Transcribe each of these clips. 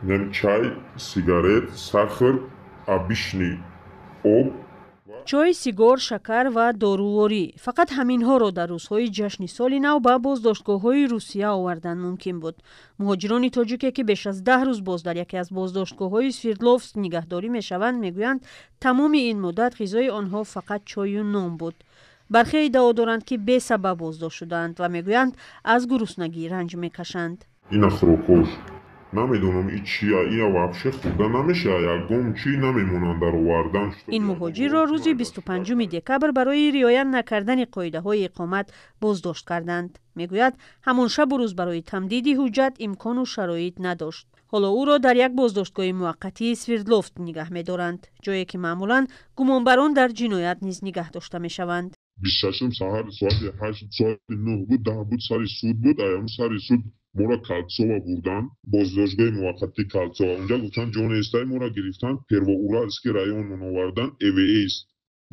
Инам чай, сигарет, сахар, обычный об. Чой, сигор, шакар ва доруворӣ, фақат ҳаминҳоро дар рӯзҳои ҷашни соли нав ба боздоштгоҳҳои Русия овардан мумкин буд. Муҳоҷирони тоҷике, ки беш аз 10 рӯз боз дар яке аз боздоштгоҳҳои Свердловск нигаҳдорӣ мешаванд, мегӯянд, тамоми ин муддат ғизои онҳо фақат чою нон буд. Бархе иддао доранд, ки бесабаб боздошт шудаанд ва мегӯянд, аз гуруснагӣ ранҷ мекашанд. Ина хӯрокҳош, намедонам и чия, ия вообще хӯрда намеша, ягон чӣ намемонанд дар овардан. Ин муҳоҷирро рӯзи 25 декабр барои риоя накардани қоидаҳои иқомат боздошт карданд. Мегӯяд, ҳамон шабу рӯз барои тамдиди ҳуҷҷат имкону шароит надошт. Ҳоло ӯро дар як боздоштгоҳи муваққатии Свердловск нигаҳ медоранд, ҷое ки маъмулан гумонбарон дар ҷиноят низ нигаҳ дошта мешаванд. 26-ум саҳар соати 8, соати 9 буд, 10 буд, сари суд буд. Аям сари суд моро Кольцово бурдан, боздоштгоҳи муваққатии Кольцово. Унҷа гуфтан, ҷо нестай, моро гирифтан, Первоуральский районмон овардан, ЭВС.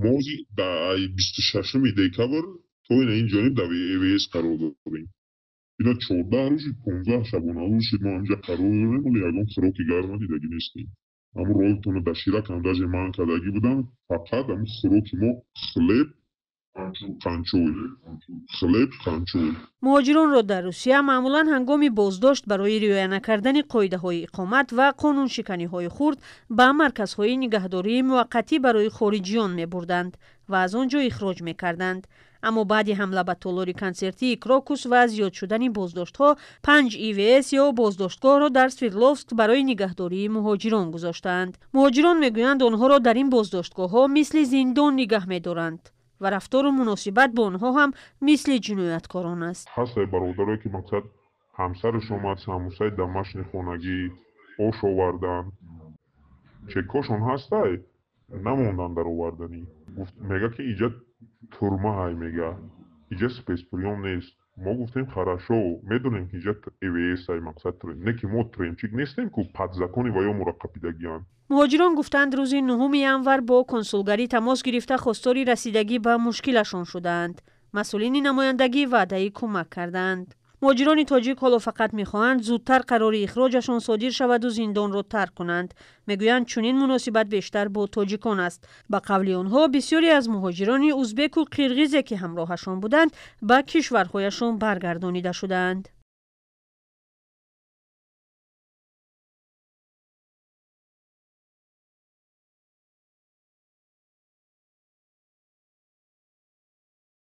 Мо 26-уми декабр то ина ин ҷониб дар ЭВС қарор дорем. Ина 14 рӯзи 15 шабонарӯз шуд, мо ҳамҷа қарор дорем, вале ягон хӯроки гарма дидагӣ нестем. Ҳамун роллтона доширакам даже манъ кардагӣ буданд, фақат ҳамун хӯроки мо хлеб, қанчой, хлеб, қанчой. Муҳоҷиронро дар Русия маъмулан ҳангоми боздошт барои риоя накардани қоидаҳои иқомат ва қонуншиканиҳои хурд ба марказҳои нигаҳдории муваққатӣ барои хориҷиён мебурданд ва аз он ҷо ихроҷ мекарданд. Аммо баъди ҳамла ба толори консертии Крокус ва зиёд шудани боздоштҳо, панҷ ИВС ё боздоштгоҳро дар Свердловск барои нигаҳдории муҳоҷирон гузоштаанд. Муҳоҷирон мегӯянд, онҳоро дар ин боздоштгоҳҳо мисли зиндон нигаҳ медоранд ва рафтору муносибат бо онҳо ҳам мисли ҷинояткорон аст. Ҳастае бародарое, ки, мақсад, ҳамсараш омад, самусаи домашний хонагӣ, ош овардан, чекҳошон ҳастай, намондан дар оварданӣ. Гуфт, мега, ки иҷа тюрьма ҳай, мега, иҷа спецприём нест. Мо гуфтем, хорошо, медонем, ки иҷа ЭВС ай, мақсад, не ки мо тюремщик нестем ку, под закони ва ё моро қапидагианд. Муҳоҷирон гуфтанд, рӯзи 9 январ бо консулгарӣ тамос гирифта, хостори расидагӣ ба мушкилашон шудаанд. Масъулини намояндагӣ ваъдаи кӯмак кардаанд. Муҳоҷирони тоҷик ҳоло фақат мехоҳанд, зудтар қарори ихроҷашон содир шаваду зиндонро тарк кунанд. Мегӯянд, чунин муносибат бештар бо тоҷикон аст. Ба қавли онҳо, бисёре аз муҳоҷирони узбеку қирғизе, ки ҳамроҳашон буданд, ба кишварҳояшон баргардонида шудаанд.